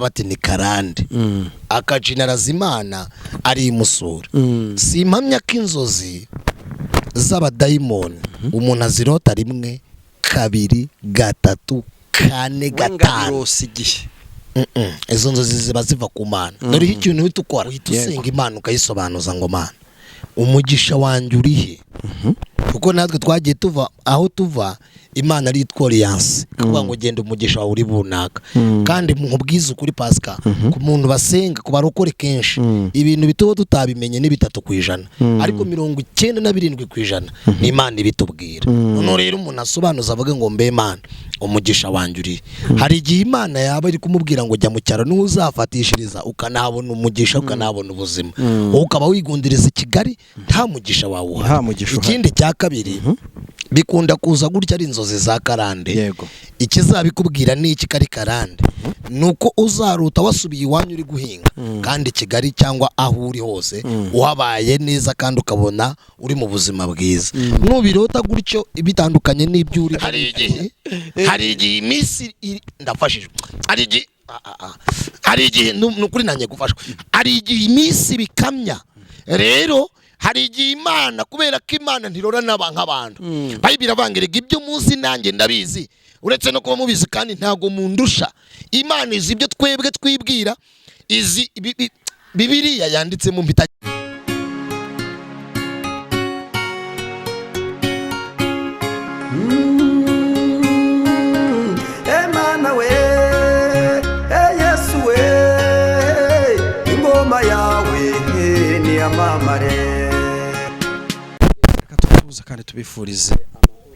Bati ni karande akajinaraza Imana arimusura. Si impamya ko inzozi z'abadayimoni umuntu azirota rimwe, kabiri, gatatu, kane, gatanu. Wirose igihe. Izo nzozi ziba ziva ku Mana. Dore ikintu uhita ukora, uhita usenga Imana ukayisobanuza ngo: "Mana, umugisha wanjye urihe?" Kuko natwe twagiye tuva aho tuva, Imana ari itworiyanse kuvuga ngo: "Genda, umugisha wawe uri bunaka." Kandi nkubwize ukuri, Pasika, ku muntu basenga, ku barokore, kenshi ibintu bituba tutabimenye ni 3%, ariko 97% ni Imana ibitubwira. Noneho rero umuntu asobanuza avuge ngo: "Mbe Mana, umugisha wanjye uri?" Hari igihe Imana yaba iri kumubwira ngo: "Jya mu cyaro, niho uzafatishiriza, ukanahabona umugisha, ukanahabona ubuzima." Wowe ukaba wigundiriza i Kigali, nta mugisha wawe uhari. Nta mugisha uhari. Ikindi cya kabiri, bikunda kuza gutya ari inzozi za karande. Ikizabikubwira ni iki kari karande? Ni uko uzaruta wasubiye iwanyu uri guhinga, kandi Kigali cyangwa aho uri hose uhabaye neza kandi ukabona uri mu buzima bwiza. Nubirota gutyo bitandukanye n'ibyo uri, hari igihe iminsi ndafashijwe, hari igihe hari igihe ni ukuri nanjye gufashwa, hari igihe iminsi bikamya. Rero hari igihe Imana, kubera ko Imana ntirora n'aba nk'abantu, Bayibiri iravuga, "Ibyo muzi nanjye ndabizi." Uretse no kuba mubizi, kandi ntabwo mundusha. Imana izi ibyo twebwe twibwira, izi Bibiliya yanditsemo mpita. Emana we, e Yesu we, ingoma yawe niyamamare. Reka tubahuze kandi tubifurize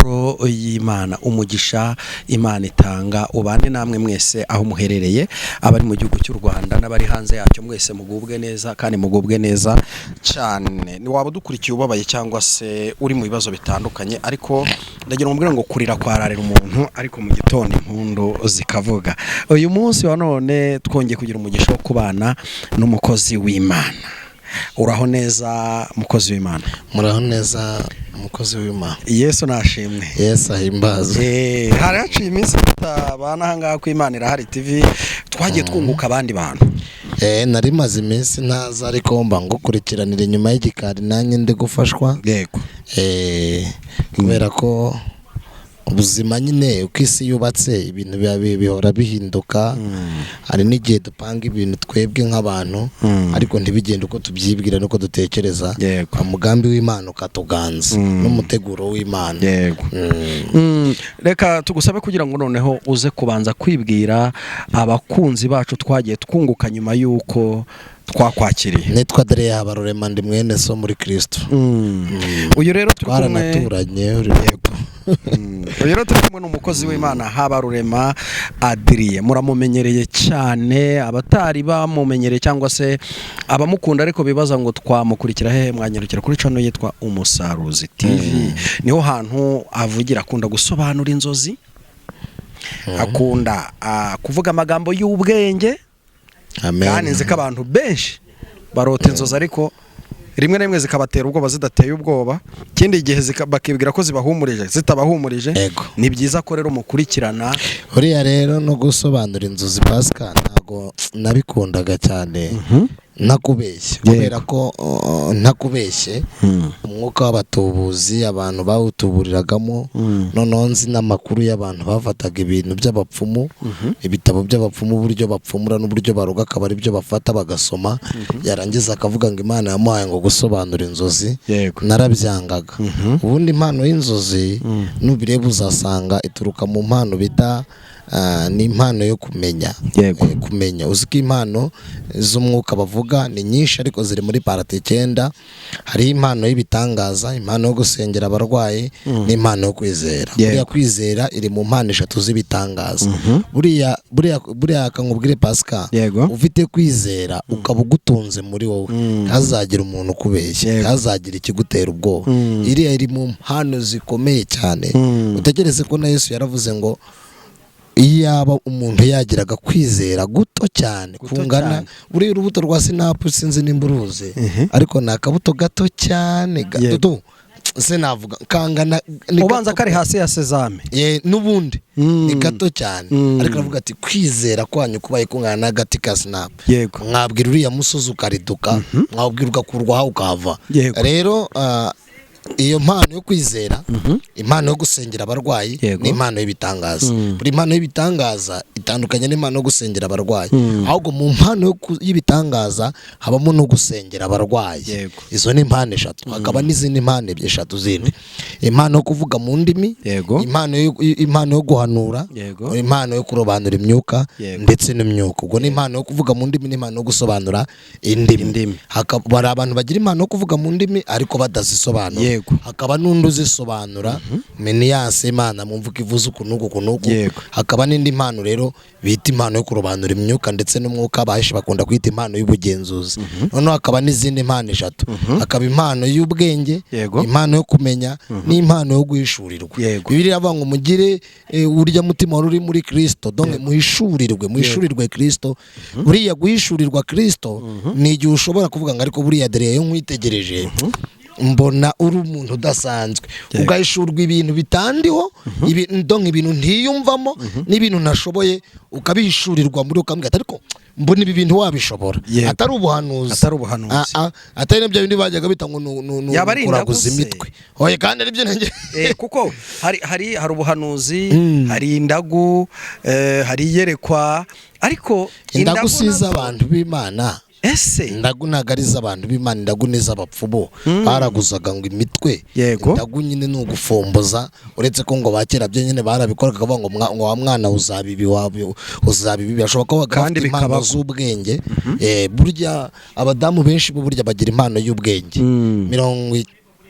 amahoro y'Imana, umugisha Imana itanga ubane namwe mwese aho muherereye, abari mu gihugu cy'u Rwanda n'abari hanze yacyo, mwese mugubwe neza kandi mugubwe neza cyane. Ni waba udukurikiye ubabaye cyangwa se uri mu bibazo bitandukanye, ariko ndagira ngo ngo kurira kwararira umuntu, ariko mu gitondo impundu zikavuga. Uyu munsi wa none twongeye kugira umugisha wo kubana n'umukozi w'Imana. Uraho neza, mukozi w'Imana? Muraho neza, umukozi w'Imana. Yesu nashimwe. Yesu ahimbaze. Hari haciye iminsi tutabana ahangaha ku Imana Irahari TV, twagiye twunguka abandi bantu. Nari maze iminsi ntaza, ariko mba ngukurikiranira inyuma y'igikari, nanjye ndi gufashwa. Kubera ko ubuzima nyine, uko isi yubatse, ibintu biba bihora bihinduka. Hari n'igihe dupanga ibintu twebwe nk'abantu, ariko ntibigende uko tubyibwira n'uko dutekereza. Umugambi w'Imana ukatuganza n'umuteguro w'Imana. Reka tugusabe kugira ngo noneho uze kubanza kwibwira abakunzi bacu twagiye twunguka nyuma y'uko twakwakiriye. Nitwa Adrien Habarurema, ndi mwene so muri Kristo. Uyu rero turi kumwe Twaranaturanye uri. Uyu rero turi kumwe n'umukozi w'Imana Habarurema Adrien, muramumenyereye cyane. Abatari bamumenyereye cyangwa se abamukunda ariko bibaza ngo twamukurikira hehe, mwanyarukira kuri channel yitwa Umusaruzi TV, niho hantu avugira. Akunda gusobanura inzozi, akunda kuvuga amagambo y'ubwenge. Amen. Kandi nzi ko abantu benshi barota inzozi, ariko rimwe na rimwe zikabatera ubwoba zidateye ubwoba, ikindi gihe bakibwira ko zibahumurije zitabahumurije. Ni byiza ko rero mukurikirana. Uriya rero no gusobanura inzozi, Pascal, ntabwo nabikundaga cyane, ntakubeshye, kubera ko ntakubeshye, umwuka w'abatubuzi abantu bawutuburiragamo. Noneho nzi n'amakuru y'abantu bafataga ibintu by'abapfumu, ibitabo by'abapfumu, uburyo bapfumura n'uburyo baroga, akaba ari byo bafata bagasoma, yarangiza akavuga ngo Imana yamuhaye ngo gusobanura inzozi. Narabyangaga. Ubundi impano y'inzozi, nubireba uzasanga ituruka mu mpano bita ni impano yo kumenya. Kumenya, uzi ko impano z'umwuka bavuga ni nyinshi, ariko ziri muri partie 9. Hariho impano y'ibitangaza, impano yo gusengera abarwayi n'impano yo kwizera. Buriya kwizera iri mu mpano eshatu z'ibitangaza. Buriya kankubwire, Pascal, ufite kwizera ukaba ugutunze muri wowe, ntazagira umuntu ukubeshya, ntazagira ikigutera ubwoba. Iriya iri mu mpano zikomeye cyane. Utekereze ko na Yesu yaravuze ngo iyaba umuntu yagiraga kwizera guto cyane Guto kungana cyane. buriya urubuto rwa sinapu, sinzi nimba uruzi, ariko ni akabuto gato cyane. Se navuga kangana ni Ubanza gato. Kari hasi ya sezame. Ye, n'ubundi ni gato cyane, ariko aravuga ati kwizera kwanyu kubaye kungana n'agati ka sinapu, mwabwira uriya musozi ukariduka, mwabwira ugakurwaho ukahava. Rero iyo mpano yo kwizera, impano yo gusengera abarwayi n'impano y'ibitangaza, buri mpano y'ibitangaza itandukanye n'impano yo gusengera abarwayi. Ahubwo mu mpano y'ibitangaza habamo no gusengera abarwayi. Izo ni impano eshatu. Hakaba n'izindi mpano eshatu zindi: impano yo kuvuga mu ndimi, impano yo guhanura, impano yo kurobanura imyuka ndetse n'imyuka. Ubwo ni impano yo kuvuga mu ndimi n'impano yo gusobanura indimi. Indimi. Hakaba hari abantu bagira impano yo kuvuga mu ndimi ariko badazisobanura. Hakaba n'undi uzisobanura meniyanse, Imana mwumva uko ivuze uku n'uku, uku n'uku. Hakaba n'indi mpano rero bita impano yo kurobanura imyuka ndetse n'umwuka, abaheshi bakunda kwita impano y'ubugenzuzi. Noneho hakaba n'izindi mpano eshatu: hakaba impano y'ubwenge, impano yo kumenya n'impano yo guhishurirwa. Bibiliya iravuga ngo mugire urya mutima wari uri muri Kristo, donc muhishurirwe Kristo. Buriya guhishurirwa Kristo ni igihe ushobora kuvuga ngo ariko buriya dore iyo nkwitegereje mbona uri umuntu udasanzwe, ugahishurwa ibintu bitandiho, donc ibintu ntiyumvamo n'ibintu ntashoboye, ukabihishurirwa muri, ukambwira ati ariko mbona ibi bintu wabishobora. Atari ubuhanuzi. Atari ubuhanuzi. Atari nabyo bindi bajyaga bita ngo Yaba ari kuraguza indagu se? imitwe. Oya, kandi aribyo nanjye. Kuko hari ubuhanuzi, hari indagu, hari iyerekwa, ariko Indagu si nazo- iz'abantu b'Imana. Ese Indagu ntabwo ari iz'abantu b'Imana, indagu ni iz'abapfumu baraguzaga ngo imitwe. Indagu nyine ni ugufomboza, uretse ko ngo bakera byo nyine barabikoraga, bavuga ngo ngo wa mwana uzaba ibi, uzaba ibi. Birashoboka ko babaga Kandi bafite impano bikabaho. z'ubwenge. Burya abadamu benshi bo burya bagira impano y'ubwenge.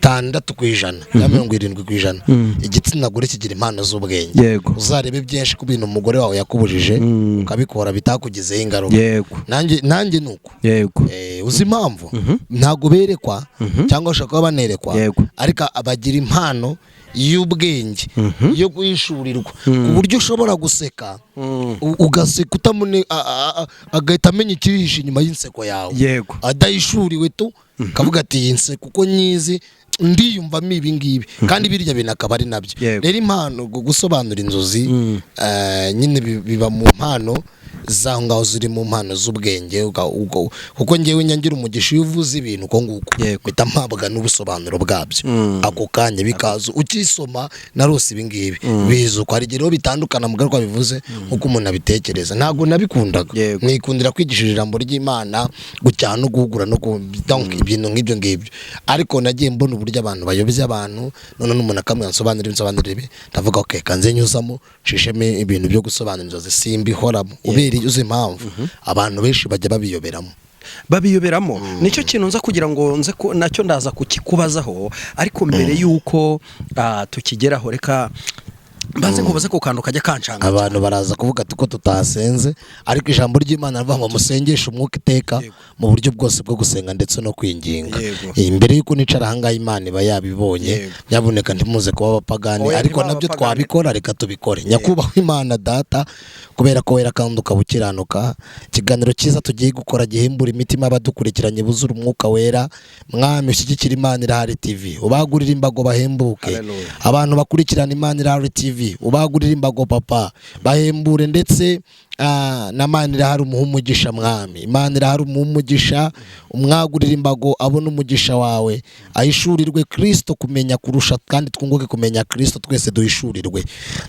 60% cyangwa 70% igitsina gore kigira impano z'ubwenge. Uzarebe byinshi ku bintu umugore wawe yakubujije ukabikora bitakugizeho ingaruka. Nanjye ni uko. Uzi impamvu ntabwo berekwa cyangwa bashobora kuba banerekwa, ariko bagira impano y'ubwenge yo guhishurirwa, ku buryo ushobora guseka, ugaseka utamune agahita amenya ikihishe inyuma y'inseko yawe, adahishuriwe tu, kavuga ati iyi nseko uko nyizi ndiyumvamo ibi ngibi, kandi birya bintu akaba ari nabyo. Rero impano gusobanura inzozi nyine biba mu mpano zaho ngaho ziri mu mpano z'ubwenge, kuko ngewe nyangira umugisha iyo uvuze ibintu uko nguko, mpita mpabwa n'ubusobanuro bwabyo ako kanya, bikaza ukisoma narose ibi ngibi biza uko. Hari igihe rero bitandukana mu garuka bivuze uko umuntu abitekereza. Ntabwo nabikundaga, nikundira kwigisha ijambo ry'Imana, gucyaha no guhugura no donc ibintu nk'ibyo ngibyo. Ariko nagiye mbona uburyo abantu bayobya abantu, none n'umuntu akamwe nsobanurira nsobanurira ibi, ndavuga okay, kanze nyuzamo nshishemo ibintu byo gusobanura inzozi, simbihoramo ubereye. Uzi impamvu abantu benshi bajya babiyoberamo? Babiyoberamo, nicyo kintu nza kugira ngo nze nacyo ndaza kukikubazaho, ariko mbere y'uko tukigeraho reka mbanze nkubaze ku kantu kajya kancanga. Abantu baraza kuvuga ati ko tutasenze, ariko ijambo ry'Imana rivuga ngo musengeshe umwuka iteka mu buryo bwose bwo gusenga ndetse no kwinginga. Mbere y'uko nicara ahangaha Imana iba yabibonye. Nyabuneka ntimuze kuba abapagani. Oya, ariko ntibabe nabyo abapagani. Twabikora, reka tubikore. Nyakubahwa Imana Data, kubera ko wera kandi ukaba ukiranuka, ikiganiro cyiza tugiye gukora gihembura imitima y'abadukurikiranye buzura umwuka wera. Mwami, ushyigikira Imana Irahari TV, ubagurire imbago bahembuke. Hallelujah. Abantu bakurikirana Imana Irahari TV, ubagurire imbago papa, bahembure, ndetse na Imana Irahari umuha umugisha. Mwami, Imana irahari umuha umugisha, umwagurire imbago, abone umugisha wawe, ahishurirwe Kristo kumenya kurusha, kandi twunguke kumenya Kristo twese duhishurirwe.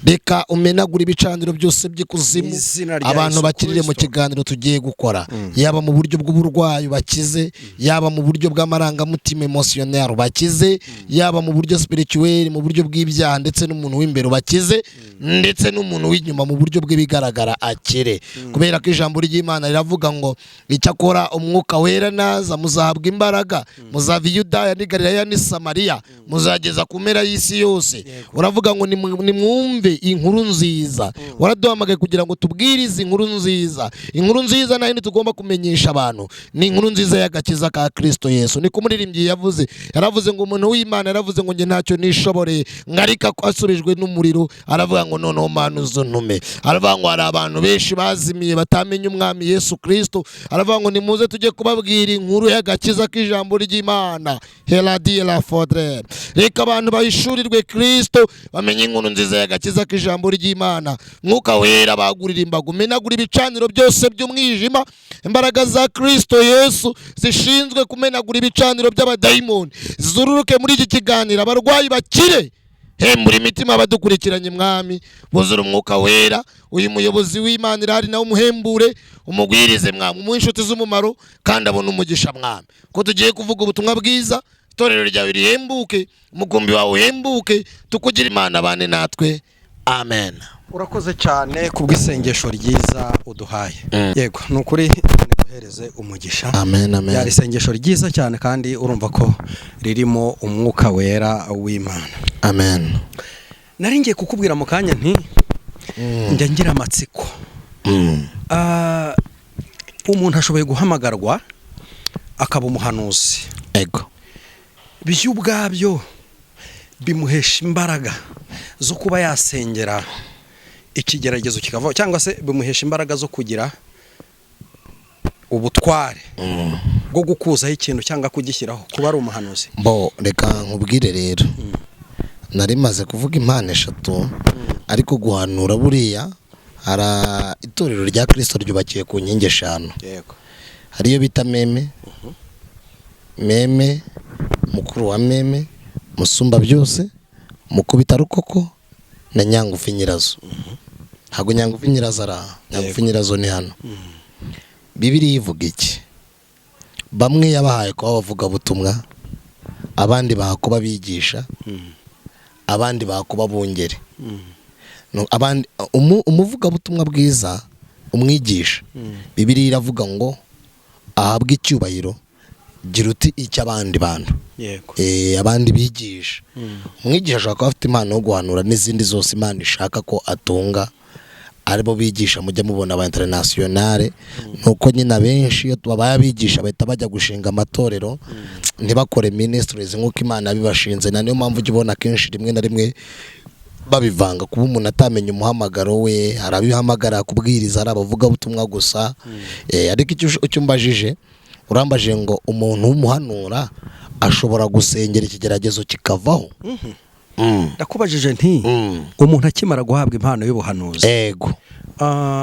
Reka umenagure ibicaniro byose by'ikuzimu, Mu izina rya abantu Yesu bakirire mu Kristo. kiganiro tugiye gukora, yaba mu buryo bw'uburwayi bakize, yaba mu buryo bw'amarangamutima émotionnel bakize, yaba mu buryo spirituel, mu buryo bw'ibyaha, ndetse n'umuntu w'imbere bakize, ndetse n'umuntu w'inyuma mu buryo bw'ibigaragara akire. Kubera ko ijambo ry'Imana riravuga ngo icyakora umwuka wera naza muzahabwa imbaraga, muzava i Yudaya n'i Galilaya n'i Samariya, muzageza ku mpera y'isi yose. Uravuga ngo nimwumve inkuru nziza. Waraduhamagaye kugira ngo tubwirize inkuru nziza. Inkuru nziza nta yindi tugomba kumenyesha abantu, ni inkuru nziza y'agakiza ka Kristo Yesu. Niko umuririmbyi yavuze, yaravuze ngo umuntu w'Imana yaravuze ngo njye ntacyo nishoboreye, ngo ariko asubijwe n'umuriro aravuga ngo noneho Mana uzuntume. Aravuga ngo hari abantu benshi Benshi bazimiye batamenye umwami Yesu Kristo. Aravuga ngo nimuze tujye kubabwira inkuru y'agakiza k'ijambo ry'Imana. Heradi la fodre. Reka abantu bahishurirwe Kristo, bamenye inkuru nziza y'agakiza k'ijambo ry'Imana. Mwuka Wera bagurira imbago, umenagura ibicaniro byose by'umwijima. Imbaraga za Kristo Yesu zishinzwe kumenagura ibicaniro by'abadayimoni zururuke muri iki kiganiro, abarwayi bakire. Hembura imitima abadukurikiranye mwami, buzura umwuka wera. Uyu muyobozi w'Imana irahari nawe umuhembure, umugwirize mwami, umuhe inshuti z'umumaro kandi abone umugisha mwami. Ko tugiye kuvuga ubutumwa bwiza, itorero ryawe rihembuke, umukumbi wawe uhembuke, tukugira Imana bane natwe. Amen. Urakoze cyane kubw'isengesho ryiza uduhaye. Yego, ni ukuri Imana iguhereze umugisha. Amen, amen. Ryari isengesho ryiza cyane kandi urumva ko ririmo umwuka wera w'Imana. Amen. Nari ngiye kukubwira mu kanya nti njya ngira amatsiko. Umuntu ashoboye guhamagarwa akaba umuhanuzi. Ego. Byo ubwabyo bimuhesha imbaraga zo kuba yasengera ikigeragezo kikavaho, cyangwa se bimuhesha imbaraga zo kugira ubutware bwo gukuzaho ikintu cyangwa kugishyiraho, kuba ari umuhanuzi. Bo reka nkubwire rero, nari maze kuvuga impano eshatu, ariko guhanura buriya hari itorero rya Kristo ryubakiye ku nkingi eshanu. Yego. Hari iyo bita meme, meme mukuru wa meme, musumba byose, mukubita rukoko na nyangufi nyirazo. Ntabwo nyangufi nyirazo ari aha, nyangufi nyirazo ni hano. Bibiliya ivuga iki? Bamwe yabahaye kuba abavugabutumwa, abandi baha kuba abigisha, abandi baha kuba bungeri. Abandi umuvugabutumwa bwiza, umwigisha, Bibiliya iravuga ngo ahabwe icyubahiro gira uti icy'abandi bantu. Yego. Abandi bigisha. Umwigisha ashobora kuba afite impano yo guhanura n'izindi zose Imana ishaka ko atunga, aribo bigisha mujya mubona aba internationale. Nuko nyine abenshi iyo babaye abigisha bahita bajya gushinga amatorero, ntibakore ministries nk'uko Imana yabibashinze. Na niyo mpamvu ujya ubona kenshi rimwe na rimwe babivanga, kuba umuntu atamenya umuhamagaro we. Hari abihamagara kubwiriza, hari abavugabutumwa gusa. Ariko icyo umbajije, urambajije ngo umuntu w'umuhanura ashobora gusengera ikigeragezo kikavaho? Ndakubajije nti umuntu akimara guhabwa impano y'ubuhanuzi, Ego.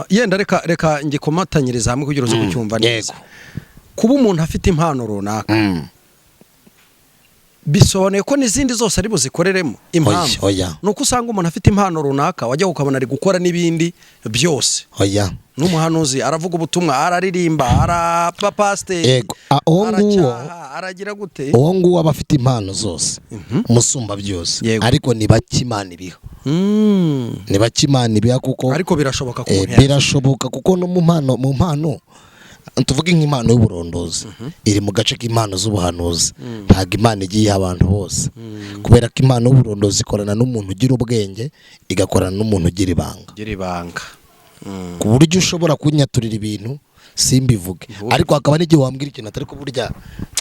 Yenda reka ngikomatanyiriza hamwe kugira uze kucyumva neza. Yego. Kuba umuntu afite impano runaka bisobanuye ko n'izindi zose ari buzikoreremo? Impamvu Oya. ni uko usanga umuntu afite impano runaka, wajya ukabona ari gukora n'ibindi byose. Oya. N'umuhanuzi aravuga ubutumwa, araririmba, araba pasiteri, Yego. Uwo nguwo, aracyaha, aragira gute? uwo nguwo aba afite impano zose, musumba byose. Yego. Ariko ni bake Imana ibiha. Ni bake Imana ibiha kuko Ariko birashoboka ko umuntu birashoboka kuko no mu mpano tuvuge nk'impano y'uburondozi iri mu gace k'impano z'ubuhanuzi. Ntabwo Imana igiye iha abantu bose, kubera ko impano y'uburondozi ikorana n'umuntu ugira ubwenge, igakorana n'umuntu ugira ibanga. Yagira ibanga. Ku buryo ushobora kunyaturira ibintu simbivuge, ariko hakaba n'igihe wambwira ikintu atari ko burya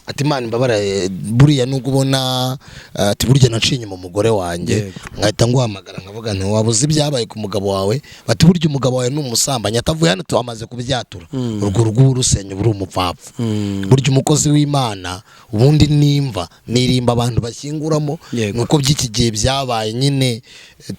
ati Imana imbabara, buriya nubwo ubona ati burya naciye inyuma umugore wanjye, Yego. nkahita nguhamagara nkavuga nti wabuze ibyabaye ku mugabo wawe, bati burya umugabo wawe ni umusambanyi, atavuye hano tuwamaze kubyatura. Urwo rugo urusenya uba uri umupfapfa. Burya umukozi w'Imana ubundi nimva nirimba abantu bashyinguramo, Yego. nuko by'iki gihe byabaye nyine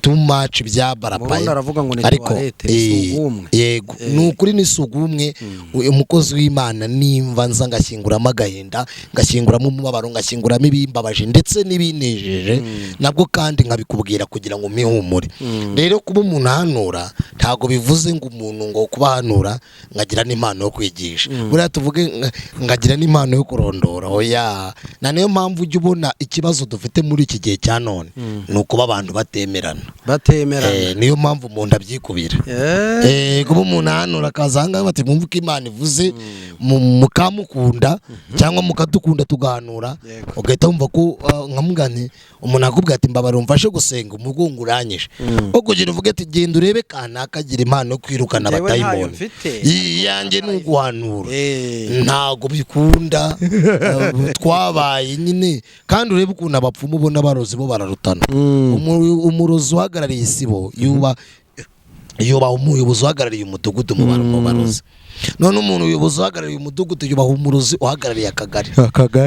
too much, byabarapaye. Murundi aravuga ngo ni Ariko, toilette, ni sugumwe. Yego, ni ukuri ni sugumwe. Umukozi w'Imana nimva nza ngashyinguramo agahinda, ngashyinguramo umubabaro, ngashyinguramo ibimbabaje ndetse n'ibinejeje, nabwo kandi nkabikubwira kugira ngo mpihumure. Rero kuba umuntu ahanura ntabwo bivuze ngo umuntu ngo kuba ahanura nkagira n'impano yo kwigisha, buriya tuvuge nkagira n'impano yo kurondora. Oya. Na niyo mpamvu ujya ubona ikibazo dufite muri iki gihe cya none ni ukuba abantu batemerana. Batemerana. Niyo mpamvu umuntu abyikubira. Kuba umuntu ahanura akaza aha ngaha bati mwumve uko Imana ivuze, mukamukunda cyangwa mukadukunda tugahanura, Yego. ugahita wumva ko nkamubwira nti umuntu akubwira ati mbabara umfashe gusenga umugongo uranyishe, aho kugira uvuge ati genda urebe kanaka agira impano yo kwirukana Njyewe ntayo abadayimoni, mfite. Iyanjye ni uguhanura. Ntago bikunda. Twabaye nyine kandi urebe ukuntu abapfumu ubona abarozi bo bararutana. Umurozi uhagarariye isibo yuba Yubaha umuyobozi uhagarariye umudugudu mu barozi. None umuntu uyobozi uhagarariye umudugudu yubaha umurozi uhagarariye akagari,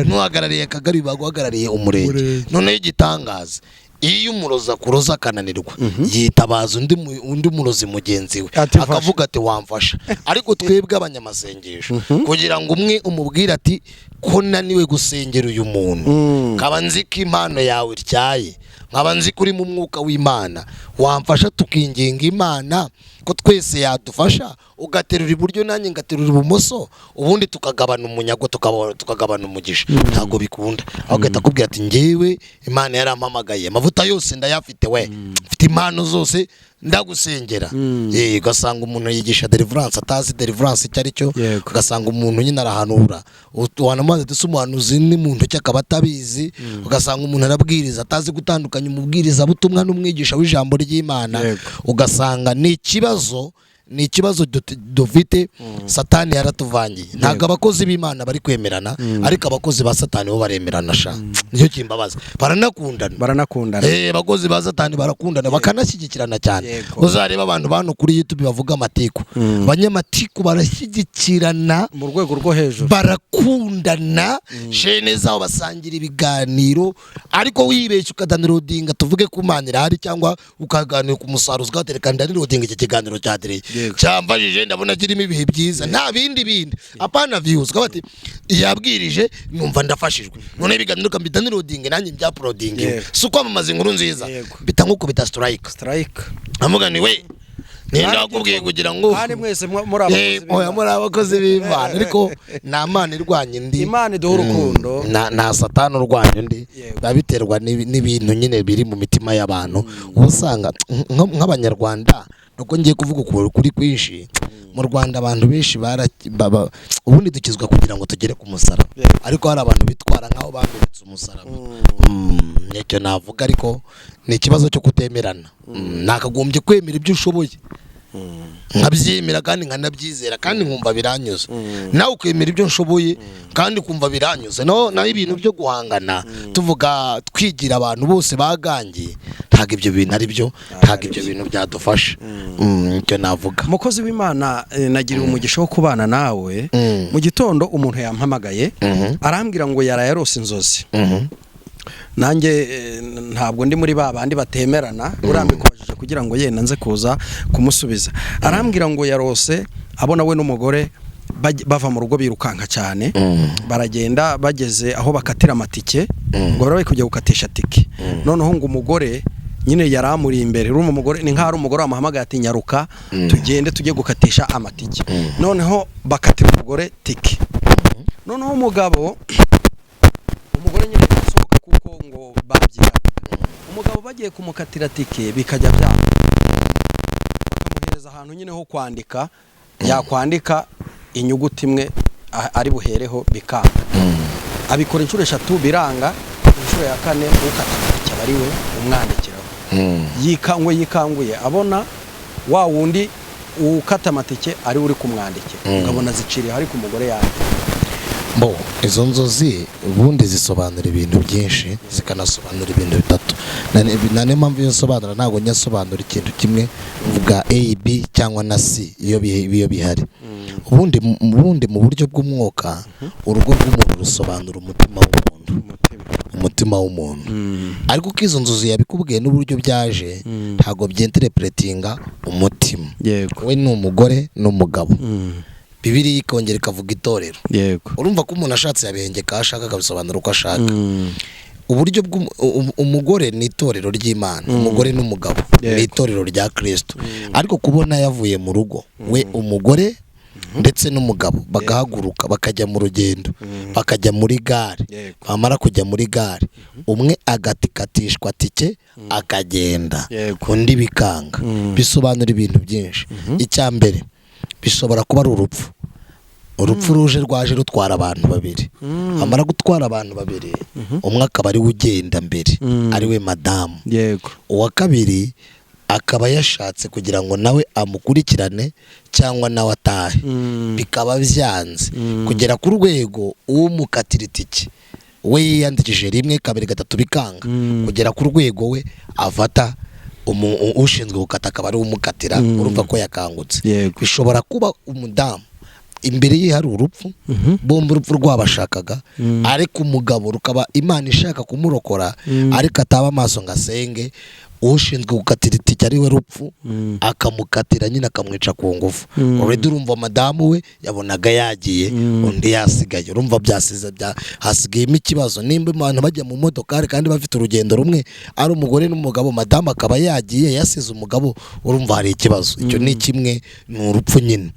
n'uhagarariye akagari yubaha uhagarariye umurenge. Noneho igitangaza, iyo umurozi akuroza akananirwa, yitabaza undi murozi mugenzi we, Ati, "Mfasha." akavuga ati wamfasha. Ariko twebwe abanyamasengesho, kugira ngo umwe umubwire ati ko naniwe gusengera uyu muntu, nkaba nzi ko impano yawe ityaye, nkaba nzi ko uri mu mwuka w'Imana, wamfasha tukinginga Imana ko twese yadufasha, ugaterura iburyo nanjye ngaterura ibumoso, ubundi tukagabana umunyago, tukagabana umugisha. Ntabwo bikunda. Aho agahita akubwira ati njyewe Imana yarampamagaye, amavuta yose ndayafite, we mfite impano zose, ndagusengera. Ugasanga umuntu yigisha deliverance atazi deliverance icyo ari cyo. Ugasanga umuntu nyine arahanura, wanamubaza ati ese umuhanuzi ni muntu ki, akaba atabizi. Ugasanga umuntu arabwiriza atazi gutandukanya umubwirizabutumwa n'umwigisha w'ijambo ry'Imana. Ugasanga ni ikibazo dufite. Satani yaratuvangiye. Ntabwo abakozi b'Imana bari kwemerana, ariko abakozi ba Satani bo baremerana sha, nicyo kimbabaza, baranakundana. Baranakundana. Abakozi ba Satani barakundana, bakanashyigikirana cyane. Uzareba abantu bano kuri YouTube bavuga amatiku, abanyamatiku barashyigikirana mu rwego rwo hejuru. Barakundana, shene zabo basangira ibiganiro. Ariko wibeshya ukadownloadinga, tuvuge ku Mana irahari, cyangwa ukaganira ku musaruzi, ugatereka ndownloadinga iki kiganiro cya Dereye, cyamfashije, ndabona kirimo ibihe byiza, nta bindi bindi, apana views, ukaba ati yabwirije numva ndafashijwe, none ibiganiro ukambidownloadinga nanjye mbyuploadinge, si ukwamamaza inkuru nziza, bita nk'ukubita strike. Strike. Amuga ni we ninde wakubwiye kugira ngo Kandi mwese muri abakozi oya, b'Imana. Muri abakozi b'Imana, ariko nta Mana irwanya indi. Imana iduha urukundo. Nta Satani urwanya undi. Biba biterwa n'ibintu nyine biri mu mitima y'abantu. Uba usanga nk'abanyarwanda, nuko ngiye kuvuga ukuri kuri kwinshi, mu Rwanda abantu benshi ubundi dukizwa kugira ngo tugere ku musaraba, ariko hari abantu bitwara nk'aho bamenetse umusaraba. Nicyo navuga, ariko ni ikibazo cyo kutemerana. Nakagombye kwemera ibyo ushoboye, nkabyemera kandi nkanabyizera kandi nkumva biranyuze, nawe ukemera ibyo nshoboye kandi ukumva biranyuze. No naho ibintu byo guhangana, tuvuga twigira abantu bose bagangiye, ntabwo ibyo bintu ari byo, ntabwo ibyo bintu byadufasha. Icyo navuga. Umukozi w'Imana, nagiriwe umugisha wo kubana nawe. Mu gitondo umuntu yampamagaye, arambwira ngo yaraye arose inzozi. Nanjye ntabwo ndi muri ba bandi batemerana, urambikubajije kugira ngo yenda nze kuza kumusubiza. Arambwira ngo yarose abona we n'umugore bava mu rugo birukanka cyane, baragenda, bageze aho bakatira amatike, ngo bari kujya gukatisha tike, noneho ngo umugore nyine yari amuri imbere. Urumva umugore ni nk'aho ari umugore wamuhamagaye ati nyaruka tugende tujye gukatisha amatike. Noneho bakatira umugore tike, noneho umugore nyine asohoka kuko ngo babyinaga, umugabo bagiye kumukatira tike bikajya byanga, bakamuhereza ahantu nyine ho kwandika, yakwandika inyuguti imwe ari buhereho bikanga. Abikora inshuro eshatu biranga, inshuro ya kane ukata amatike aba ari we umwandikiraho. Yikangwe yikanguye abona wa wundi ukata amatike ari we uri kumwandikira, ukabona ziciriye ariko umugore yandika. Bo izo nzozi ubundi zisobanura ibintu byinshi, zikanasobanura ibintu bitatu. Na niyo mpamvu iyo nsobanura ntabwo njya nsobanura ikintu kimwe, mvuga A, B cyangwa na C iyo bihari. Ubundi mu buryo bw'umwuka, urugo rw'umuntu rusobanura umutima w'umuntu, umutima w'umuntu. Ariko uko izo nzozi yabikubwiye n'uburyo byaje, ntabwo byinterpretinga umutima. We ni umugore n'umugabo, Bibiliya ikongera ikavuga itorero. Urumva ko umuntu ashatse yabihengeka aho ashaka, akabisobanura uko ashaka. Uburyo umugore ni itorero ry'Imana, umugore n'umugabo ni itorero rya Kristo. Ariko kubona yavuye mu rugo, we umugore ndetse n'umugabo bagahaguruka bakajya mu rugendo, bakajya muri gare, bamara kujya muri gare, umwe agatikatishwa tike akagenda, undi bikanga, bisobanura ibintu byinshi. Icya mbere, bishobora kuba ari urupfu. Urupfu ruje, rwaje rutwara abantu babiri. Amara gutwara abantu babiri, umwe akaba ari we ugenda mbere, ari we madamu. Uwa kabiri akaba yashatse kugira ngo nawe amukurikirane cyangwa nawe atahe, bikaba byanze, kugera ku rwego umukatira itike we yiyandikishije rimwe, kabiri, gatatu bikanga, kugera ku rwego we afata Ushinzwe gukata akaba ari we umukatira, urumva ko yakangutse. Bishobora kuba umudamu imbere ye hari urupfu, bombi urupfu rwabashakaga, ariko umugabo rukaba Imana ishaka kumurokora, ariko ataba amaso ngo asenge, ushinzwe gukatira itike ari we rupfu, akamukatira nyine akamwica ku ngufu. Already urumva madamu we yabonaga yagiye, undi yasigaye. Urumva byasize bya hasigayemo ikibazo. Nimba abantu bajya mu modokari kandi bafite urugendo rumwe, ari umugore n'umugabo, madamu akaba yagiye yasize umugabo, urumva hari ikibazo. Icyo ni kimwe, ni urupfu nyine.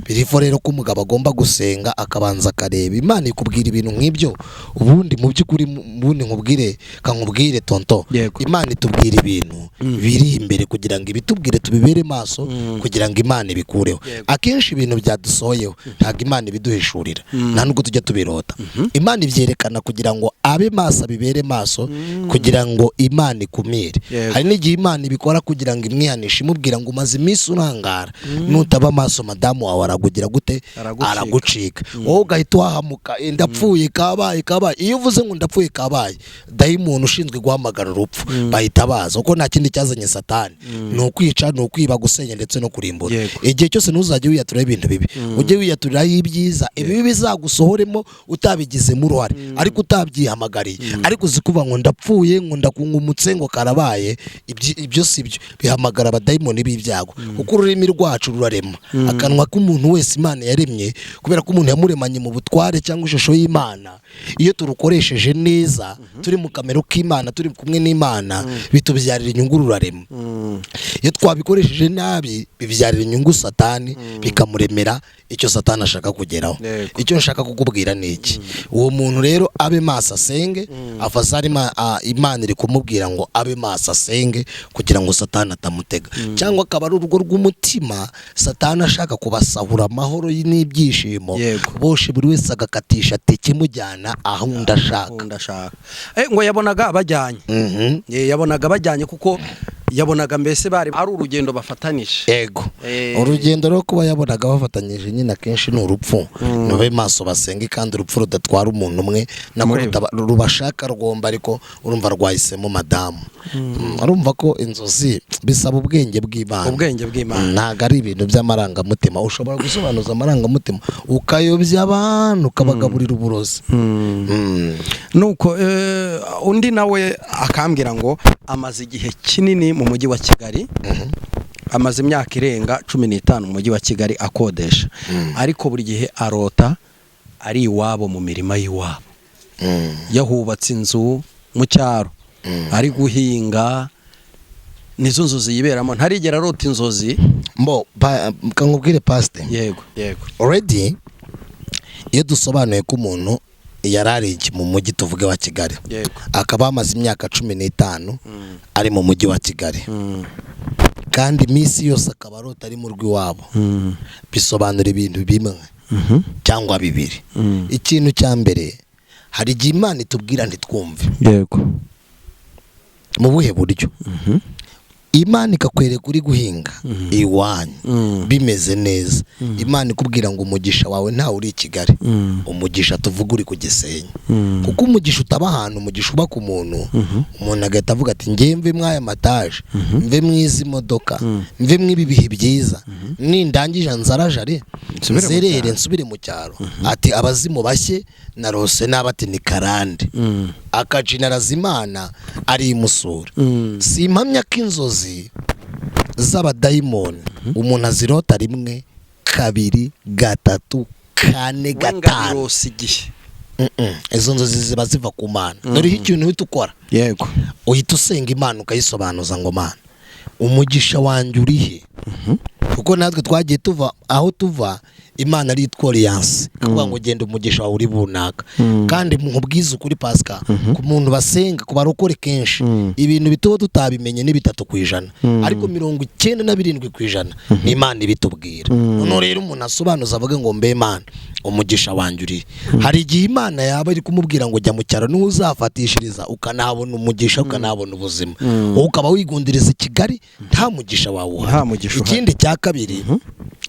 Biriho rero ko umugabo agomba gusenga, akabanza akareba. Imana ikubwira ibintu nk'ibyo. Ubundi mu by'ukuri, ubundi nkubwire, kankubwire tonto, Imana itubwira ibintu biri imbere kugira ngo ibitubwire tubibere maso, kugira ngo Imana ibikureho. Akenshi ibintu byadusohoyeho ntabwo Imana ibiduhishurira, nta nubwo tujya tubirota. Imana ibyerekana kugira ngo abe maso, abibere maso, kugira ngo Imana ikumire. Hari n'igihe Imana ibikora kugira ngo imwihanishe, imubwira ngo umaze iminsi urangara, nutaba amaso madamu wawe aragugira gute? Aragucika. Aragucika. Wowe ugahita uhahamuka, "Eh, ndapfuye, kabaye, kabaye." Iyo uvuze ngo ndapfuye kabaye, dayimoni ushinzwe guhamagara urupfu bahita baza, kuko nta kindi cyazanye Satani ni ukwica, ni ukwiba, gusenya ndetse no kurimbura. Igihe cyose ntuzajye wiyaturiraho ibintu bibi, ujye wiyaturiraho ibyiza. Ibibi bizagusohoremo utabigizemo uruhare, ariko utabyihamagariye. Ariko uzi kuvuga ngo ndapfuye, ngo ndakungumutse, ngo karabaye, ibyo si byo bihamagara abadayimoni b'ibyago, kuko ururimi rwacu rurarema. Akanwa k'umuntu wese Imana yaremye, kubera ko umuntu yamuremanye mu butware cyangwa ishusho y'Imana, iyo turukoresheje neza, turi mu kamero k'Imana, turi kumwe n'Imana, bitubyarira inyungu, rurarema. Iyo twabikoresheje nabi, bibyarira inyungu Satani, bikamuremera icyo Satani ashaka kugeraho. Icyo nshaka kukubwira ni iki: uwo muntu rero abe maso asenge. Afasari Imana iri kumubwira ngo abe maso asenge kugira ngo Satani atamutega, cyangwa akaba ari urugo rw'umutima, Satani ashaka kubasahura amahoro n'ibyishimo, boshe buri wese agakatisha tike imujyana aho undi ashaka. Ndashaka. Ngo yabonaga bajyanye. Yabonaga bajyanye, kuko yabonaga mbese bari ari urugendo bafatanije. Ego. Urugendo rwo kuba yabonaga bafatanyije nyine akenshi ni urupfu. Nube maso basenge, kandi urupfu rudatwara umuntu umwe nako Muri bo. Rubashaka rwomba, ariko urumva rwahisemo madamu. Urumva ko inzozi bisaba ubwenge bw'Imana. Ubwenge bw'Imana. Ntabwo ari ibintu by'amarangamutima. Ushobora gusobanuza amarangamutima ukayobya abantu, ukabagaburira uburozi. Nuko undi nawe akambwira ngo amaze igihe kinini mu mujyi wa Kigali, amaze imyaka irenga 15 mu mujyi wa Kigali akodesha, ariko buri gihe arota ari iwabo mu mirima y'iwabo, yahubatse inzu mu cyaro, ari guhinga. Nizo nzozi yiberamo, ntarigera arota inzozi. Mbo kankubwire pasite. Yego. Already iyo dusobanuye ko umuntu yari ari iki mu mujyi, tuvuge wa Kigali, akaba amaze imyaka 15 ari mu mujyi wa Kigali, kandi iminsi yose akaba arota ari mu rw'iwabo, bisobanura ibintu bimwe cyangwa bibiri. Ikintu cya mbere, hari igihe Imana itubwira ntitwumve. Mu buhe buryo? Imana ikakwereka uri guhinga iwanyu, bimeze neza. Imana ikubwira ngo umugisha wawe ntawe uri i Kigali, umugisha tuvuga uri ku Gisenyi, kuko umugisha utaba ahantu, umugisha uba ku muntu. Umuntu agahita avuga ati ngewe mve mw'aya mataje, mve mw'izi modoka, mve mw'ibi bihe byiza, nindangije nzarajare Nsubire mu nzerere, cyaro. nsubire mu cyaro. Ati abazimu bashye narose nabi, ati ni karande. Akajinaraza Imana arimusura. Si impamya ko inzozi z'abadayimoni umuntu azirota rimwe, kabiri, gatatu, kane, gatanu. Ngabirose igihe. Izo nzozi ziba ziva ku Mana. Dore ikintu uhita ukora: uhita usenga Imana, ukayisobanuza ngo Mana, umugisha wanjye urihe? Kuko natwe twagiye tuva aho tuva, Imana ari itworiyanse ikavuga ngo genda, umugisha wawe uri bunaka. Kandi nkubwize ukuri Pasika, ku muntu basenga, ku barokore, kenshi ibintu bituba tutabimenye ni 3%, ariko 97% ni Imana ibitubwira. Noneho rero umuntu asobanuza avuge ngo mbe Mana, umugisha wanjye uri? Hari igihe Imana yaba iri kumubwira ngo jya mu cyaro, niho uzafatishiriza, ukanahabona umugisha, ukanahabona ubuzima. Wowe ukaba wigundiriza i Kigali, nta mugisha wawe uhari. Nta mugisha uhari. Ikindi cya kabiri,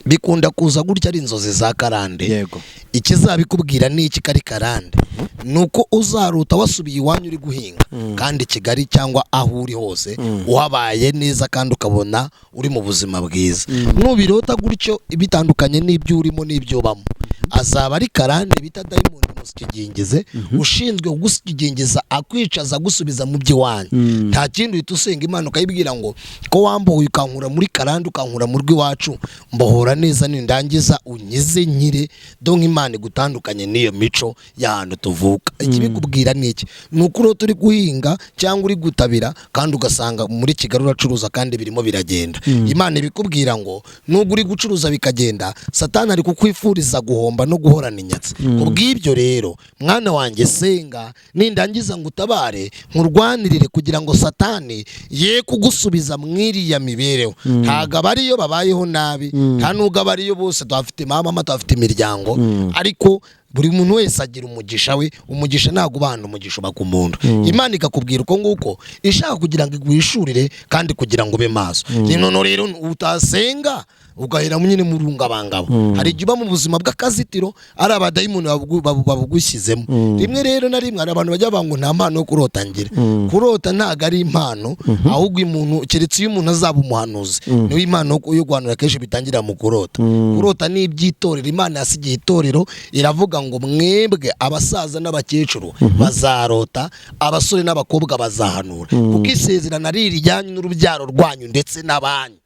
bikunda kuza gutya ari inzozi za karande. Ikizabikubwira ni iki kari karande? Ni uko uzaruta wasubiye iwanyu uri guhinga, kandi Kigali cyangwa aho uri hose uhabaye neza kandi ukabona uri mu buzima bwiza. Nubirota gutyo bitandukanye n'ibyo urimo n'ibyo ubamo, azaba ari karande bita dayimoni musikigingize, ushinzwe kugusigingiza, akwicaza, agusubiza mu by'iwanyu. Nta kindi, uhita usenga Imana ukayibwira ngo ko wambohoye ukankura muri karande, ukankura mu rw'iwacu, mbohora neza, nindangiza unyize nkire. Donc Imana igutandukanye n'iyo mico y'ahantu tuvuka. Ikibikubwira ni iki? Ni uko urota uri guhinga cyangwa uri gutabira, kandi ugasanga muri Kigali uracuruza kandi birimo biragenda. Imana ibikubwira ngo nubwo uri gucuruza bikagenda, Satani ari kukwifuriza guhomba no guhorana inyatsi. Kubw'ibyo rero, mwana wanjye, senga, nindangiza ngo utabare, nkurwanirire kugira ngo Satani ye kugusubiza mwiriya mibereho. Ntabwo aba ariyo babayeho nabi, nta nubwo aba ariyo bose. Tuhafite mama, tuhafite imiryango, ariko buri muntu wese agira umugisha we. Umugisha ntabwo ubana, umugisha uba ku muntu. Imana ikakubwira uko nguko ishaka kugira ngo iguhishurire kandi kugira ngo ube maso. Noneho rero utasenga ugahera nyine mu rungabangabo. Hari igihe uba mu buzima bw'akazitiro, ari abadayimoni babugushyizemo. Rimwe rero na rimwe hari abantu bajya bavuga ngo nta mpano yo kurota ngira. Kurota ntabwo ari impano, ahubwo umuntu, keretse iyo umuntu azaba umuhanuzi, niwe impano yo guhanura kenshi bitangira mu kurota. Kurota ni iby'itorero. Imana yasigiye itorero, iravuga ngo mwebwe abasaza n'abakecuru bazarota, abasore n'abakobwa bazahanura, kuko isezerano ari irijyanye n'urubyaro rwanyu ndetse n'abanyu.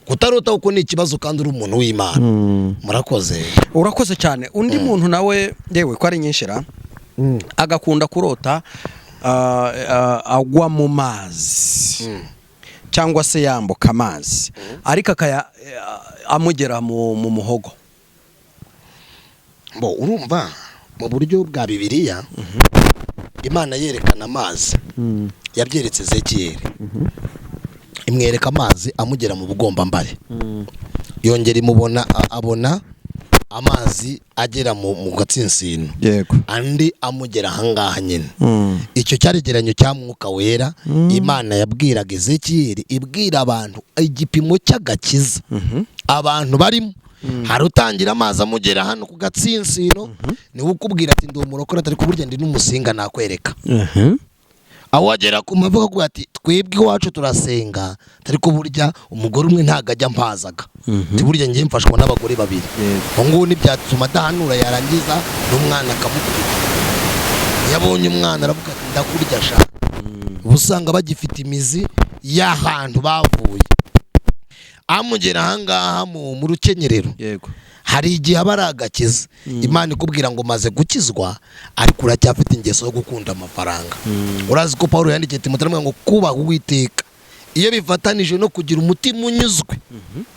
Kutarota kuko ni ikibazo kandi uri umuntu w'Imana. Murakoze. Urakoze cyane. Undi muntu nawe, yewe ko ari nyinshi ra, agakunda kurota agwa mu mazi cyangwa se yambuka amazi, ariko akaya amugera mu muhogo. Bo urumva, mu buryo bwa Bibiliya, Imana yerekana amazi, yabyeretse Ezekiyeli, imwereka amazi amugera mu bugombambare, yongera imubona abona amazi agera mu gatsinsino, andi amugera ahangaha nyine. Icyo cyaregeranyo cya Mwuka Wera. Imana yabwiraga Ezekiyeli, ibwira abantu igipimo cy'agakiza abantu barimo. Hari utangira amazi amugera hano ku gatsinsino, niwe ukubwira ati ndi umurokore, atari burya ndi n'umusinga nakwereka. Aho wagera ku mavi akavuga ati twebwe iwacu turasenga, ariko burya umugore umwe ntabwo ajya mpazaga. Ati burya ngiye mfashwa n'abagore babiri. Ubu ngubu ntibyatuma adahanura, yarangiza n'umwana akamukubita. Iyo abonye umwana aravuga ati ndakurya sha. Uba usanga bagifite imizi y'ahantu bavuye. Amugera ahangaha mu rukenyerero, hari igihe aba ari agakiza. Imana ikubwira ngo maze gukizwa, ariko uracyafite ingeso yo gukunda amafaranga. Urazi ko Paul yandikiye Timoteyo aramubwira ngo kubaha Uwiteka iyo bifatanije no kugira umutima unyuzwe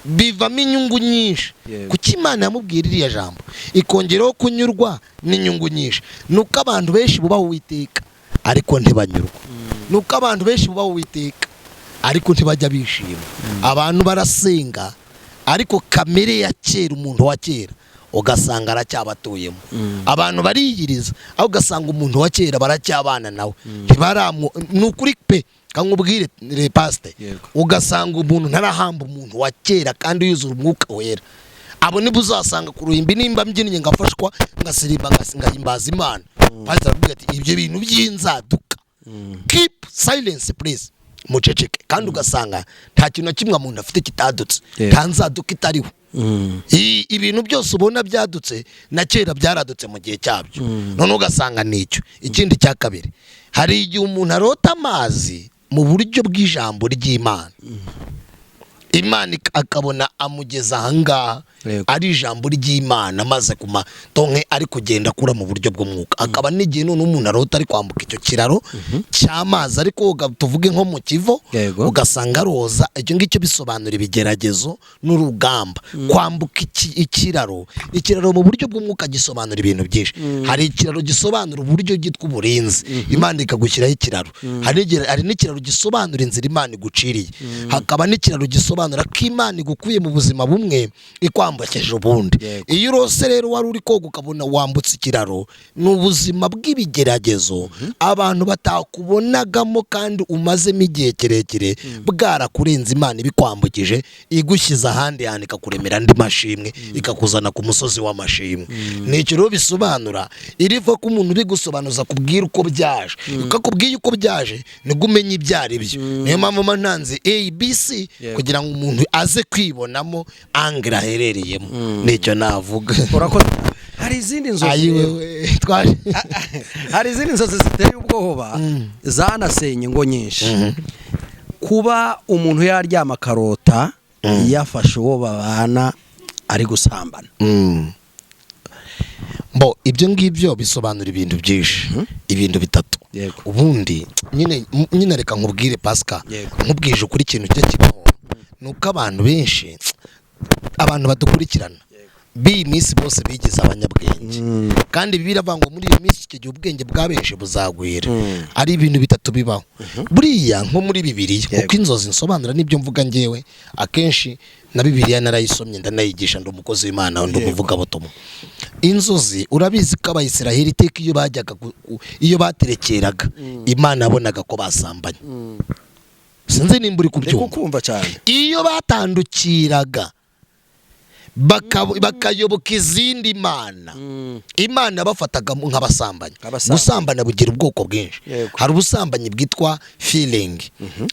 bivamo inyungu nyinshi. Kuki Imana yamubwira iriya jambo ikongeraho kunyurwa n'inyungu nyinshi? Ni uko abantu benshi bubaha Uwiteka ariko ntibanyurwa. Ni uko abantu benshi bubaha Uwiteka ariko ntibajya bishima. Abantu barasenga, ariko kamere ya kera, umuntu wa kera, ugasanga aracyabatuyemo. Abantu bariyiriza, aho ugasanga umuntu wa kera baracyabana nawe, ntibaramu. Ni ukuri pe, kankubwire pasite, ugasanga umuntu ntarahamba umuntu wa kera kandi yuzura Umwuka Wera. Abo nibo uzasanga ku ruhimbi, nimba mbyinnye ngafashwa, ngasirimba, ngahimbaza Imana, pasiteri aravuga ati ibyo bintu by'inzaduka, keep silence please, muceceke. Kandi ugasanga nta kintu na kimwe umuntu afite kitadutse, nta nzaduka itariho. Ibintu byose ubona byadutse, na kera byaradutse mu gihe cyabyo. None ugasanga nicyo. Ikindi cya kabiri, hari igihe umuntu arota amazi mu buryo bw'ijambo ry'Imana. Imana akabona amugeza ahangaha, ari ijambo ry'Imana, amaze kuma tonke ari kugenda akura mu buryo bw'umwuka. Akaba n'igihe none umuntu arota ari kwambuka icyo kiraro cy'amazi, ari koga, tuvuge nko mu Kivo, ugasanga aroza. Icyo ngicyo bisobanura ibigeragezo n'urugamba. Kwambuka ikiraro mu buryo bw'umwuka gisobanura ibintu byinshi. Hari ikiraro gisobanura uburyo bwitwa uburinzi, Imana ikagushyiraho ikiraro. Hari n'ikiraro gisobanura inzira Imana iguciriye. Hakaba n'ikiraro gisobanura ko Imana igukuye mu buzima bumwe ikwambutsa. ikwambukije ubundi. Iyo urose rero wari uri koga ukabona wambutse ikiraro, ni ubuzima bw'ibigeragezo abantu batakubonagamo kandi umazemo igihe kirekire bwarakurenze, Imana ibikwambukije igushyize ahandi hantu, ikakuremera andi mashimwe, ikakuzana ku musozi w'amashimwe. Ni icyo rero bisobanura. Iriva ko umuntu ubigusobanuza kubwira uko byaje, ukakubwiye uko byaje nibwo umenya ibyo ari byo. Niyo mpamvu mba ntanze A B C kugira ngo umuntu aze kwibonamo angle aherereyemo. Nicyo navuga. Urakoze. Hari izindi nzozi Ayi rero. wewe, twaje. Hari izindi nzozi ziteye ubwoba zanasenye ingo nyinshi. Kuba umuntu yaryama akarota yafashe uwo babana ari gusambana. Mbo ibyo ngibyo bisobanura ibintu byinshi, ibintu bitatu. Ubundi nyine reka nkubwire, Pascal, nkubwije ukuri, ikintu cyo kibaho ni uko abantu benshi, abantu badukurikirana b'iyi minsi bose bigize abanyabwenge, kandi biravuga ngo muri iyo minsi, icyo gihe ubwenge bwa benshi buzagwira. Ari ibintu bitatu bibaho buriya nko muri Bibiliya, kuko inzozi nsobanura n'ibyo mvuga ngewe akenshi na Bibiliya narayisomye ndanayigisha, ndi umukozi w'Imana, ndi umuvugabutumwa. Inzozi, urabizi ko Abayisiraheli iteka iyo bajyaga iyo baterekeraga Imana, yabonaga ko basambanye. Sinzi nimba uri Ndi kubyumva. kukumva cyane. Iyo batandukiraga bakayoboka izindi mana, Imana yabafataga nk'abasambanyi. Nk'abasambanyi. Gusambana bugira ubwoko bwinshi. Hari ubusambanyi bwitwa feeling,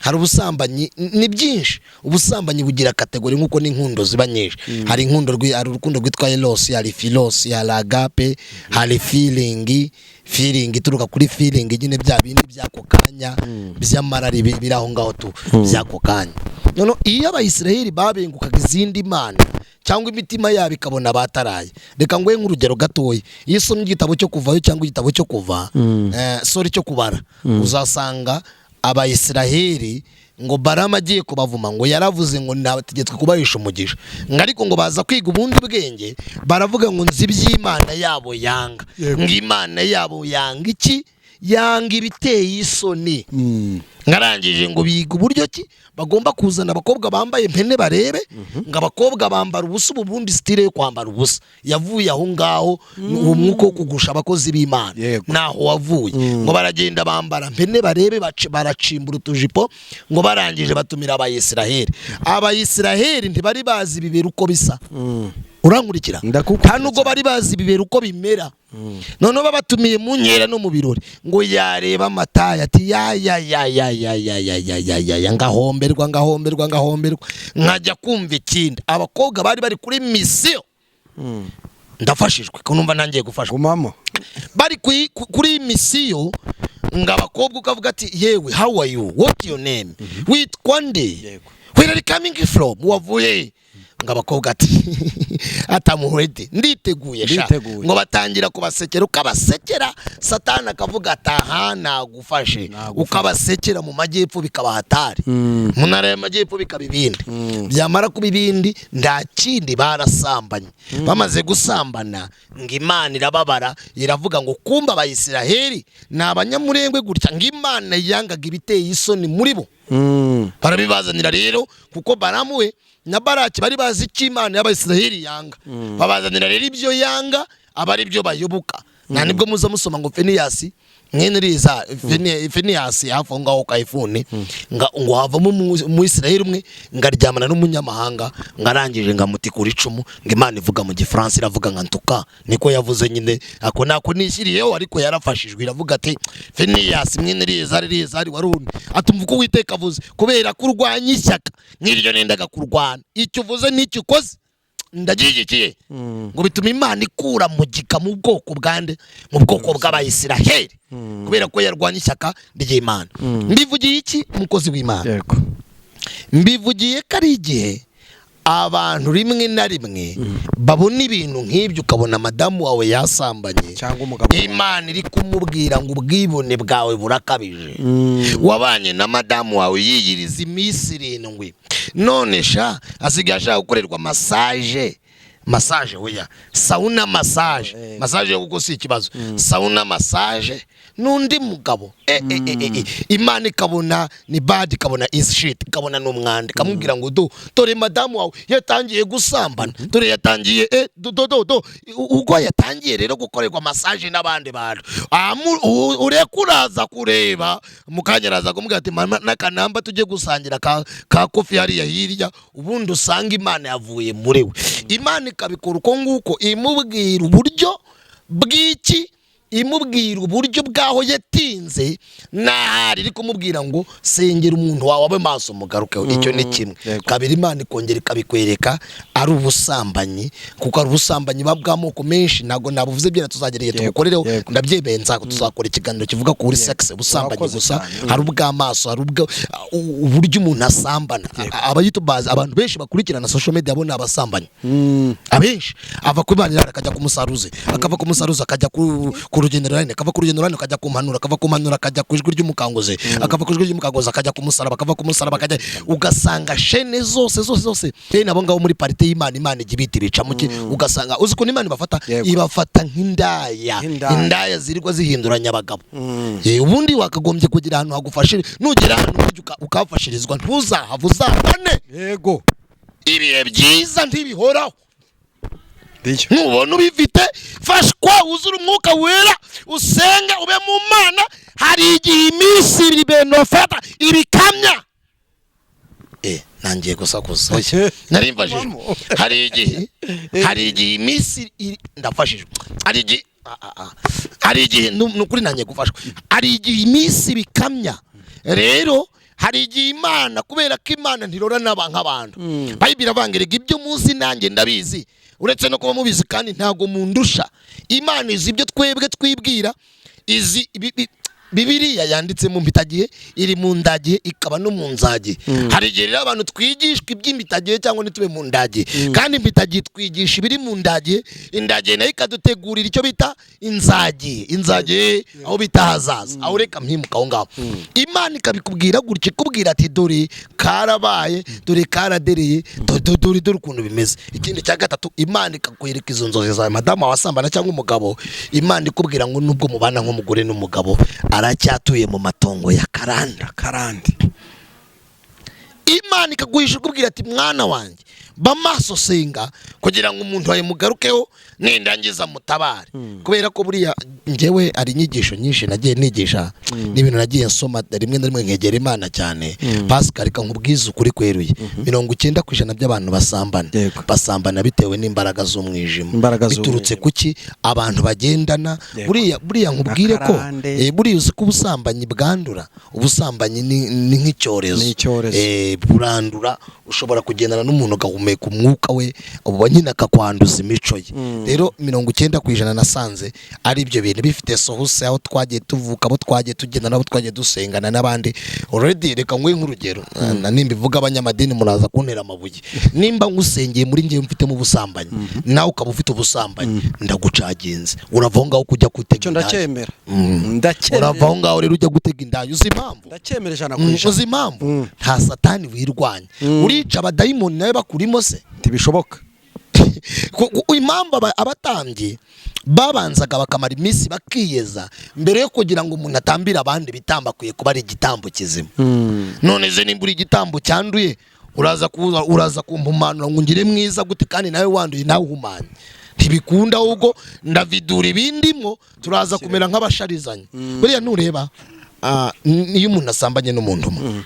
hari ubusambanyi, ni byinshi. Ubusambanyi bugira category nk'uko n'inkundo ziba nyinshi. Hari inkundo hari urukundo rwitwa eros, hari philos, hari agape, hari feeling. Feeling ituruka kuri feeling nyine, bya bindi by'ako kanya by'amarari biri aho ngaho tu by'ako kanya. Noneho iyo Abayisiraheli babengukaga izindi mana cyangwa imitima yabo ikabona bataraye, reka nguhe nk'urugero gatoya. Iyo usomye igitabo cyo Kuvayo cyangwa igitabo cyo Kuva, sorry, cyo Kubara, uzasanga Abayisiraheli ngo Barama agiye kubavuma, ngo yaravuze ngo nabategetswe kubahisha umugisha, ngo ariko ngo baza kwiga ubundi bwenge, baravuga ngo nzi iby'Imana yabo yanga. Ngo Imana yabo yanga iki? Yanga ibiteye isoni. Ngarangije ngo biga uburyo ki bagomba kuzana abakobwa bambaye mpene, barebe ngo abakobwa bambara ubusa. Ubu bundi style yo kwambara ubusa yavuye aho ngaho, uwo mwuka wo kugusha abakozi b'Imana naho wavuye. Ngo baragenda bambara mpene barebe, baracimbura utujipo, ngo barangije batumira Abayisiraheli. Abayisiraheli ntibari bazi ibibero uko bisa. Urankurikira? Ndakukurikira. Nta nubwo bari bazi ibibero uko bimera. Noneho babatumiye mu nkera no mu birori, ngo yareba amataye ati ya ya ya ya ya ya ya ya ya ya ya, ngahomberwa, ngahomberwa, ngahomberwa. Nkajya kumva ikindi, abakobwa bari bari kuri mission. Ndafashijwe ko numva ntangiye gufashwa. Gumamo. Bari kuri mission, ngo abakobwa ukavuga ati: "Yewe, how are you? What your name? Witwa nde? Where are you coming from? Wavuye he?" Ngo abakobwa ati atamuhwede, nditeguye sha. Nditeguye. Ngo batangira kubasekera, ukabasekera Satani akavuga ati: "Aha nagufashe." Nagufashe. Ukabasekera mu majyepfo bikaba hatari, mu ntara y'amajyepfo bikaba ibindi. Byamara kuba ibindi, nta kindi, barasambanye. Bamaze gusambana, ngo Imana irababara, iravuga ngo kumba Abayisiraheli ni abanyamurengwe gutya. Ngo Imana yangaga ibiteye isoni muri bo. Barabibazanira rero, kuko Baramu we na Baraki bari bazi icyo Imana y'Abayisiraheli yanga. Babazanira rero ibyo yanga, aba ari byo bayoboka. Nta nibwo muza musoma ngo Feniyasi mwene riza Feniyasi hafi aho ngaho kayifuni, ngo havamo Umuyisiraheli umwe ngo aryamana n'umunyamahanga, ngo arangije ngo amutikura icumu, ngo Imana ivuga mu Gifaransa, iravuga nka ntuka niko yavuze nyine, ako nako nishyiriyeho, ariko yarafashijwe. Iravuga ati: "Feniyasi mwene Rizari, Rizari waruni," atumva uko Uwiteka avuze, kubera ko urwanya ishyaka nk'iryo nendaga kurwana, icyo uvuze n'icyo ukoze ndagishyigikiye. Ngo bituma Imana ikura mu gika mu bwoko bwande? Mu bwoko bw'Abayisiraheli, kubera ko yarwanya ishyaka ry'Imana. Mbivugiye iki, umukozi w'Imana? Mbivugiye ko ari igihe abantu rimwe na rimwe babona ibintu nk'ibyo, ukabona madamu wawe yasambanye cyangwa umugabo wawe. Imana iri kumubwira ngo ubwibone bwawe burakabije. Wabanye na madamu wawe yiyiriza iminsi 7, none sha asigaye ashaka gukorerwa massage. Massage, oya, sauna massage. Massage yo kuko si ikibazo, sauna massage n'undi mugabo. Imana ikabona ni bad, ikabona is shit, ikabona ni umwanda, ikamubwira ngo do dore madamu wawe yatangiye gusambana, dore yatangiye do do do do. Ubwo yatangiye rero gukorerwa massage n'abandi bantu. Ureke uraza kureba mukanya, araza kumubwira ati mama n'akanamba tujye gusangira ka coffee hariya hirya, ubundi usanga Imana yavuye muri we. Imana ikabikora uko nguko, imubwira uburyo bw'iki, imubwira uburyo bw'aho yatinze n'ahari iri kumubwira ngo sengera umuntu wawe abe maso mugarukeho. Icyo ni kimwe. Kabiri, Imana ikongera ikabikwereka ari ubusambanyi, kuko ari ubusambanyi buba bw'amoko menshi. Ntabwo nabuvuze byera, tuzagera igihe tubukorereho. Ndabyemeye, nzako tuzakora ikiganiro kivuga kuri sex, ubusambanyi Urakoze gusa. cyane. Hari ubw'amaso, hari ubwa uburyo umuntu asambana. Abayitubazi, abantu benshi bakurikirana social media bo ni abasambanyi abenshi. Ava ku Imana akajya ku musaruzi, akava ku musaruzi akajya ku rugendo line, akava ku rugendo line akajya ku mpanuro, akava ku mpanuro akajya ku ijwi ry'umukanguzi, akava ku ijwi ry'umukanguzi akajya ku musaraba, akava ku musaraba akajya, ugasanga shene zose zose zose. Rero nabo ngabo muri partie y'Imana, Imana ijya ibita ibicamo ki, ugasanga uzi ukuntu Imana ibafata? Ibafata nk'indaya. Nk'indaya. Indaya zirirwa zihinduranya abagabo. Ubundi wakagombye kugira ahantu hagufashira. Nugera ahantu burya ukahafashirizwa, ntuzahava uzabone. Ibihe byiza ntibihoraho. Ndiyo. Nubona ubifite, fashwa, wuzure umwuka wera, usenge, ube mu Mana. Hari igihe iminsi ibiri benofata ibikamya. Nangiye gusakuza. Oya, nari mfashijwe. Hari igihe iminsi ndafashijwe. Hari igihe hari igihe ni ukuri nangiye gufashwa. Hari igihe iminsi bikamya. Rero hari igihe Imana, kubera ko Imana ntirora n'aba nk'abantu, Bayibiri iravuga erega ibyo muzi nanjye ndabizi, uretse no kuba mubizi kandi ntabwo mundusha. Imana izi ibyo twebwe twibwira, izi Bibiliya yanditse mu mpitagihe, iri mu ndagihe, ikaba no mu nzagihe. Hari igihe rero abantu twigishwa iby'impitagihe cyangwa ntitube mu ndagihe, kandi impitagihe twigisha ibiri mu ndagihe, indagihe nayo ikadutegurira icyo bita inzagihe, inzagihe aho bita ahazaza. Aho reka mpimuka aho ngaho, Imana ikabikubwira gutya, ikubwira ati dore karabaye, dore karadereye, dore dore dore dore ukuntu bimeze. Ikindi cya gatatu, Imana ikakwereka izo nzozi zawe, madamu wasambana cyangwa umugabo. Imana ikubwira ngo nubwo mubana nk'umugore n'umugabo, aracyatuye mu matongo ya karanda. Karande. Imana ikaguhisha, ikubwira ati mwana wanjye, ba maso, senga kugira ngo umuntu wawe mugarukeho, nindangiza mutabare. Kubera ko buriya njyewe hari inyigisho nyinshi nagiye nigisha n'ibintu nagiye nsoma, rimwe na rimwe nkegera Imana cyane. Pascal, reka nkubwize ukuri kweruye, 90% by'abantu basambana basambana bitewe n'imbaraga z'umwijima. Imbaraga biturutse z'umwijima. Kuki abantu bagendana? Buriya nkubwire ko Akarande. Buriya uzi ko ubusambanyi bwandura? Ubusambanyi ni nk'icyorezo. Ni icyorezo. Burandura. Ushobora kugendana n'umuntu ugahumeka umwuka we, ubu nyine akakwanduza imico ye. Rero 90% nasanze ari ibyo bintu bifite source aho twagiye tuvuka, abo twagiye tugenda nabo, twagiye dusengana n'abandi already. Reka nguhe nk'urugero, na nimba ivuga abanyamadini muraza kuntera amabuye. Nimba ngusengeye, muri njyewe mfitemo ubusambanyi, nawe ukaba ufite ubusambanyi, ndagucaginze, urava aho ngaho kujya gutega Icyo indaya. ndacyemera. Ndacyemera. Urava aho ngaho rero ujya gutega indaya. Uzi impamvu? Ndacyemera 100%. Uzi impamvu? Nta satani wirwanya. Urica abadayimoni nawe bakurimo se? Ntibishoboka. Impamvu abatambyi babanzaga bakamara iminsi bakiyeza mbere yo kugira ngo umuntu atambire abandi ibitambo, akwiye kuba ari igitambo kizima. None se nimba uri igitambo cyanduye, uraza kuza uraza kumpumanura ngo ungire mwiza gute kandi nawe wanduye, nawe uhumanye? Ntibikunda. Ahubwo ndavidura ibindimo, turaza kumera nk'abasharizanye. Buriya nureba, iyo umuntu asambanye n'umuntu umwe,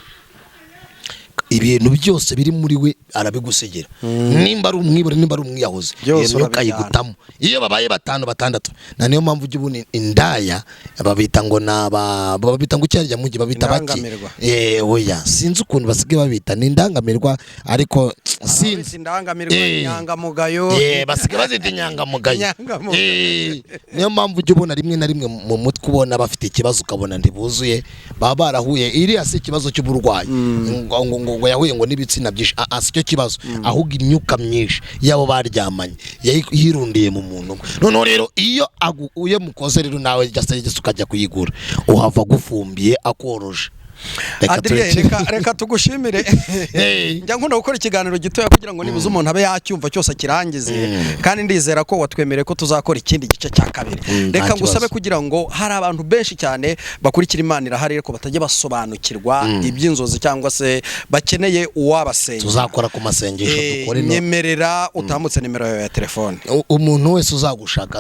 ibintu byose biri muri we arabigusigira, nimba ari umwibure, nimba ari umwiyahuzi, Byose iyo myuka urabijyana. ayigutamo. Iyo babaye batanu, batandatu, na niyo mpamvu ujya ubona indaya babita ngo ni aba, babita ngo icyarya mujyi babita baki? Indangamirwa. Oya, sinzi ukuntu basigaye babita, ni indangamirwa ariko sinzi. Indangamirwa. Inyangamugayo. Basigaye bazita inyangamugayo. Inyangamugayo. Niyo mpamvu ujya ubona rimwe na rimwe mu mutwe ubona bafite ikibazo, ukabona ntibuzuye, baba barahuye. Iriya si ikibazo cy'uburwayi ngo yahuye ngo n'ibitsina byinshi. Si cyo kibazo, ahubwo imyuka myinshi y'abo baryamanye yirundiye mu muntu umwe. Noneho rero iyo iyo mukoze rero nawe just ukajya kuyigura, uhava agufumbiye akoroje. Reka Adrien, turekere. reka tugushimire. Hey. Njya nkunda gukora ikiganiro gitoya kugira ngo nibuze umuntu abe yacyumva cyose akirangize, kandi ndizera ko watwemereye ko tuzakora ikindi gice cya kabiri. Nta Reka ngusabe kibazo. kugira ngo hari abantu benshi cyane bakurikira Imana Irahari ariko batajya basobanukirwa iby'inzozi cyangwa se bakeneye uwabasengera. Tuzakora ku masengesho, dukore no Nyemerera utambutse nimero yawe ya telefone. Umuntu wese uzagushaka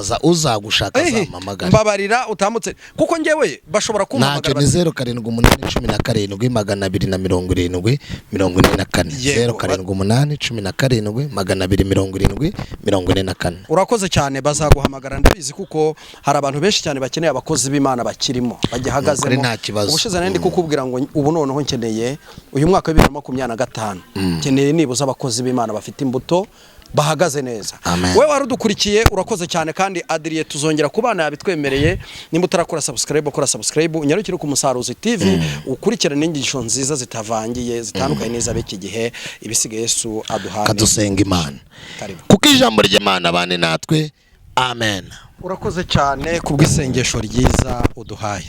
azampamagara. Mbabarira utambutse, kuko njyewe bashobora Ntacyo. kumpamagara. Ni 078117 274. Yego. 0781 17 274. Urakoze cyane. Bazaguhamagara ndabizi, kuko hari abantu benshi cyane bakeneye abakozi b'Imana bakirimo, bagihagazemo. Nukuri nta kibazo. Ubushize nari ndi kukubwira ngo ubu noneho nkeneye, uyu mwaka wa 2025 nkeneye nibuza abakozi b'Imana bafite imbuto, bahagaze neza. Amen. Wowe wari udukurikiye, urakoze cyane. Kandi Adrien tuzongera kubana, yabitwemereye. Nimba utarakora subscribe, ukora subscribe, unyarukire ku Musaruzi TV, ukurikirane inyigisho nziza zitavangiye, zitandukanye n'iz'ab'iki gihe. Ibisigaye Yesu aduhane. Kadusenga Imana. Karibu. Kuko ijambo ry'Imana bane natwe, amen. Urakoze cyane kubw'isengesho ryiza uduhaye.